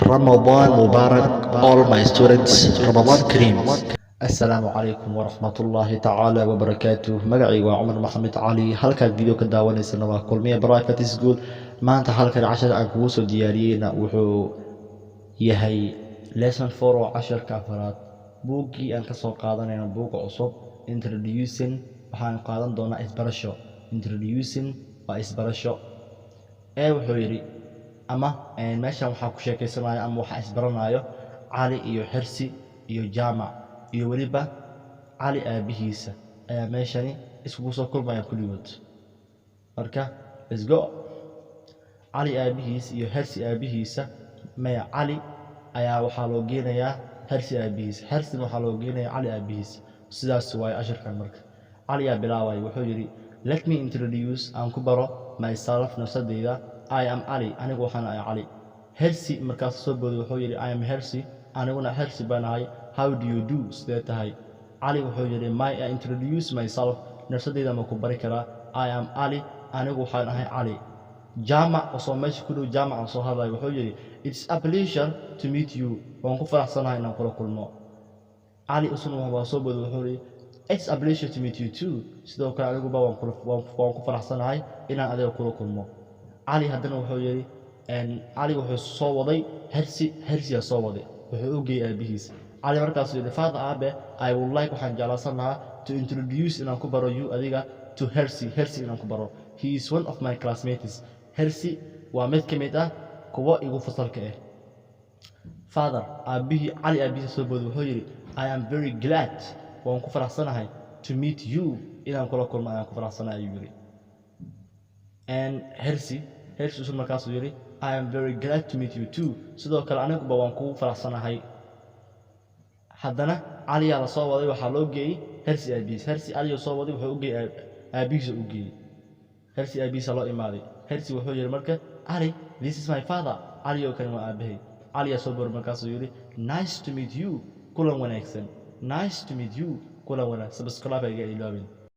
Ramadan Mubarak, all my students. Ramadan Kareem. Asalaamu calaykum waraxmatullaahi tacaala wabarakaatuh. Magacaygu waa Cumar Maxamed Cali. Halkaad video ka daawanaysana waa Kulmiye Private School. Maanta halkan cashar aan kugu soo diyaariyeyna wuxuu yahay lesson 4 oo casharka afaraad, buuggii aan kasoo qaadanayno, buugga cusub, introducing. Waxaan qaadan doonaa isbarasho. Introducing waa isbarasho. Ee wuxuu yidhi ama meeshan waxaa ku sheekeysanayo ama waxaa isbaranayo Cali iyo Xirsi iyo Jaamac iyo weliba Cali aabihiisa ayaa meeshani iskugu soo kulmaya kulligood. Marka let's go. Cali aabihiis iyo Xirsi aabihiisa, maya, Cali ayaa waxaa loo geenayaa Xirsi aabihiisa, Xirsina waxaa loo geenayaa Cali aabihiisa. Sidaas waaye casharkan. Marka Cali ayaa bilaabay, wuxuu yidhi: "Let me introduce," aan ku baro, "myself," nafsadeyda. "I am Cali," anigu waxaan ahay Cali. Hersi markaas soo booday, wuxuu yidhi: "I am Hersi," aniguna Hersi baan ahay. "How do you do?" Sidee tahay? Cali wuxuu yidhi: "May I introduce myself?" Nafsadeyda ma ku bari karaa? "I am Ali," anigu waxaan ahay Cali. Jaamac oo soo meesha ku dhow, Jaamac oo soo hadlaya, wuxuu yidhi: "It's a pleasure to meet you," waan ku faraxsanahay inaan kula kulmo. Cali isuna waa soo booday, wuxuu yidhi: "It's a pleasure to meet you too," sidoo kale aniguba waan ku faraxsanahay inaan adiga kula kulmo. Cali haddana wuxuu yidhi, Cali wuxuu soo waday Hersi. Hersiyaa soo waday, wuxuu u geeyey aabihiis. Cali markaasuu yidhi: "Father," aabe, "I would like," waxaan jeclaysan lahaa, "to introduce," inaan ku baro, "you," adiga, "to Hersi," Hersi inaan ku baro. "He is one of my classmates," Hersi waa mid ka mid ah kuwa igu fasalka ah. Father, aabbihii, Cali aabihiisa soo booday, wuxuu yidhi: "I am very glad," waan ku faraxsanahay, "to meet you," inaan kula kulmo ayaan ku faraxsanahay, ayuu yidhi. And Hersi, Hersi usun markaasuu yidhi: "I am very glad to meet you too," sidoo kale aniguba waan kugu faraxsanahay. Haddana Caliyaa la soo waday, waxaa loo geeyey Hersi aabihiis. Hersi Caliyaa soo waday, wuxuu u geeyey aabihiisa u geeyey. Hersi aabihiisa loo imaaday. Hersi wuxuu yidhi marka: "Cali, this is my father," Cali oo kani waa aabahay. Caliyaa soo boray, markaasuu yidhi: "Nice to meet you," kulan wanaagsan. "Nice to meet you," kulan wanaagsan. Subscribe iga iloobin.